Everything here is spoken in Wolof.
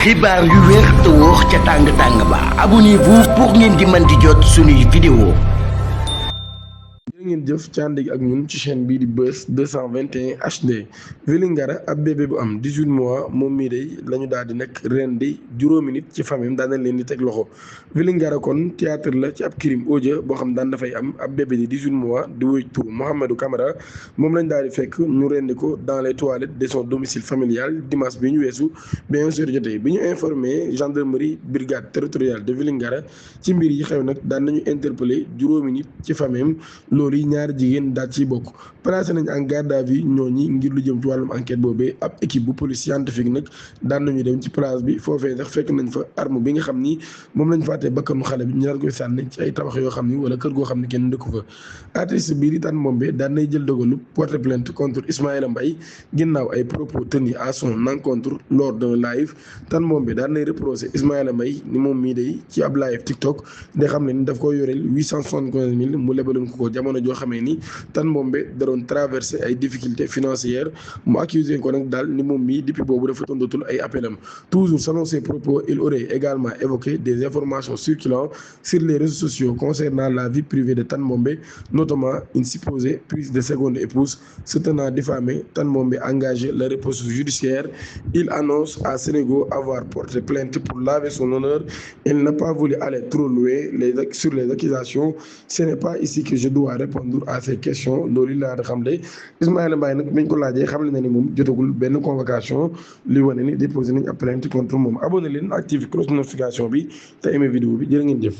xibaar yu wér te wóor ca tàng tàng ba abonnez-vous pour ngeen di mën di jot suñuy vidéo. jërë ngeen jëf ci ànd ak ñun ci chaîne bii di Buzz 221 HD. Vélingara ab bébé bu am 18 mois moom mii day la ñu daal di nag ren di juróomi nit ci famille daan nañ leen di teg loxo. Vélingara kon théâtre la ci ab crime audio boo xam daan dafay am ab bébé di 18 mois di wuy tur Mohamedou Camara moom lañ daal di fekk ñu rendi ko dans les toilettes de son domicile familial dimanche bi ñu weesu bien sûr jotee bi ñu informé gendarmerie brigade territoriale de Vélingara ci mbir yi xew nag daan nañu interpellé juróomi nit ci famille loolu yi ñaari jigéen daal ciy bokk. placé nañ en garde à vue ñooñi ngir lu jëm ci wàllum enquête boobee ab équipe bu police scientifique nag daan nañu dem ci place bi foofee sax fekk nañ fa arme bi nga xam ni moom lañ fàttee bakkanu xale bi ñu daan koy sànni ci ay tabax yoo xam ni wala kër goo xam ni kenn dëkku fa. artiste bii di Tane Mombe daan nay jël dogalu porter plainte contre Ismaïla Mbaye ginnaaw ay propos tenus à son encontre lors d'un live. Tane Mombe daan nay reproché Ismaïla Mbaye ni moom mii day ci ab live TikTok da xam ne ni daf ko yoreel 875 000 mu lebaloon ko jamono joo xamee ni Tane Mombe da doon traversé ay difficultés financières mu accusé ko nag daal ni moom mii depuis boobu dafa tontatul ay appelam. Toujours selon ses propos il aurait également évoqué des informations circulant sur les réseaux sociaux concernant la vie privée de Tane Mombe, notamment une supposée prise de seconde épouse. Se tenant diffamé, Tane Mombe engagé la réponse judiciaire. Il annonce à Sénégal avoir porté plainte pour laver son honneur. Il n'a pas voulu aller trop loin sur les accusations. Ce n'est pas ici que je dois répondre à ces questions. loolu laa da xam de Ismaïla Mbaye nag biñ ko laajee xam na ni moom jotagul benn convocation li wane ni déposé nañ ab plainte contre moom. abonné leen active cloche notification bi te aimé vidéo bi jërë ngeen jëf.